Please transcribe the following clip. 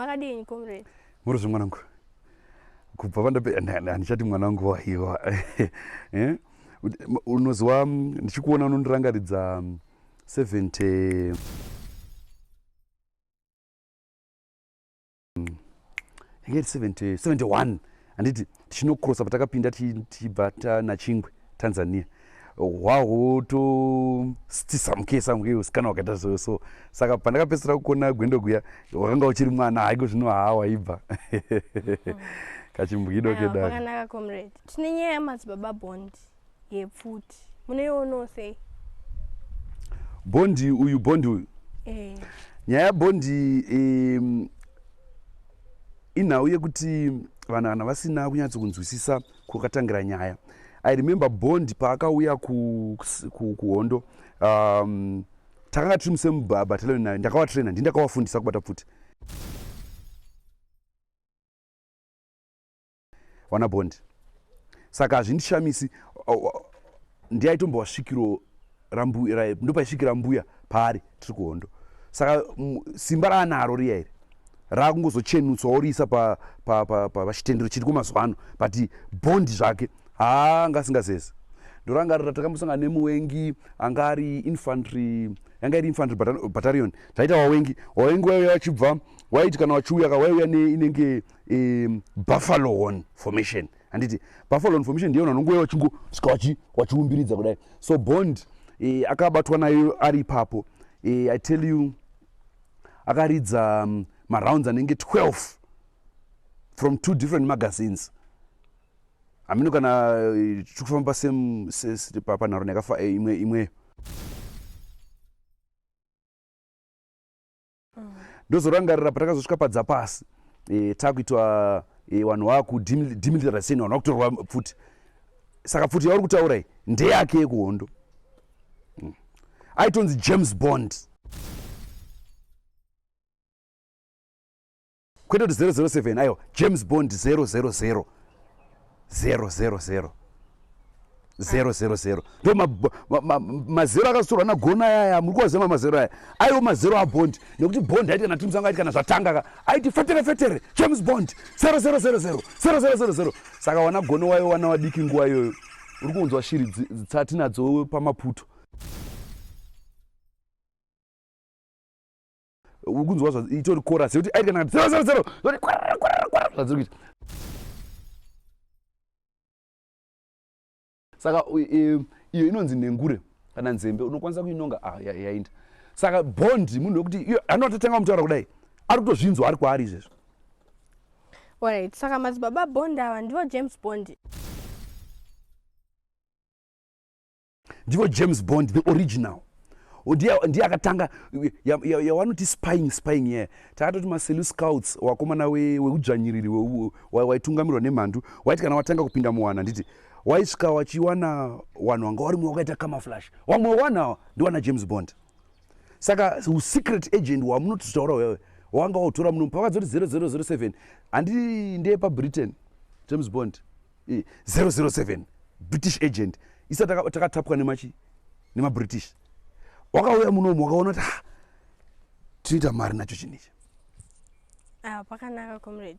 Makadini comrade? Murozve mwanangu. Kubva pandape handichati mwanangu waiwa. Eh? Unoziwa ndichikuona unondirangaridza 70 yanga iri 70 71 handiti tichinokrosa patakapinda tichibva nachingwe tanzania hwahwo tostisamuke samuke usikana wakaita so so saka pandakapedzisira kukona gwendo kuya wakanga uchiri mwana haiko zvino haa waibva kachimbwido kedakanaka comrade tine nyaya yamadzibaba bond yepfuti munoionawo sei bondi uyu bondi uyu eh. Nyaya yabhondi inhau yekuti vanhu kana vasina kunyatsokunzwisisa kwakatangira nyaya. I remember Bond paakauya kuhondo ku, ku takanga tiri musame battalion nayo, ndakavatraina, ndini ndakavafundisa kubata pfuti. Wana Bond. Saka hazvindishamisi ndiye aitombowa svikiro rambuya, ndopaisvikira mbuya paari tiri kuhondo. Saka simba raanaro riya iri rakungozochenutswa oriisa pachitendero chiri kumazuva ano, but Bond zvake haanga asingazezi. Ndorangarira takambosangana nemuwengi anga ari infantry, yanga iri infantry battalion, taita wawengi wawengi waiuya wachibva waiti kana wachiuya ka waiuya neinenge buffalo horn formation, handiti buffalo horn formation ndiyo vanongouya vachingosvika wachiumbiridza kudai. So Bond akabatwa nayo ari ipapo. I tell you, akaridza marounds anenge 12 from 2 different magazines. Hamino kana tikufamba same panharo yakafa imwe imweyo. Ndozorangarira patakazosvika padzapasi takuitwa vanhu vaku demilitarization, vanhu vakutorwa pfuti. Saka pfuti yauri kutaura iyi ndeyake yekuhondo. Aitonzi James Bond, kwete kuti 007, aiwa, James Bond 000 000 000. Ndo mazero akazotorwa nagona ayaya muri kuwaziva mazero aya, aiwo mazero aBond, nekuti Bond aiti kana timusango aiti kana zvatanga ka aiti fetere fetere James Bond 0000 0000. Saka wana gono wayo wana wadiki nguva iyoyo uri kuunzwa shiri dzatinadzo pamaputo, uri kunzwa zva itori chorus yekuti aiti kana 000 zoti kwarara kwarara kwarara zvadziri kuita. Saka iyo inonzi nhengure kana nzembe, unokwanisa kuinonga yainda. Saka Bond munhu wekuti iyo anototanga mutaura kudai ari kutozvinzwa ari kwaari izvezvo. Alright, saka madzibaba Bond ava ndivo James Bond. Ndivo James Bond the original. Ndiye akatanga yawanoti spying spying yeah. Takatoti maSelous Scouts, wakomana weudzvanyiriri waitungamirwa nemhandu, waiti kana watanga kupinda muwana, nditi waisvika wachiwana vanhu vanga varimo wakaita camouflage, vamwe wana ndiwana James Bond. Saka secret agent wamunototaura wewe wanga wautora muno pakadzoti 0007 handi ndeye paBritain James Bond 007 British agent isa takatapwa nemachi nemaBritish, wakauya munomu wakaona kuti tinoita mari nacho chinhu ichi. Pakanaka comrade.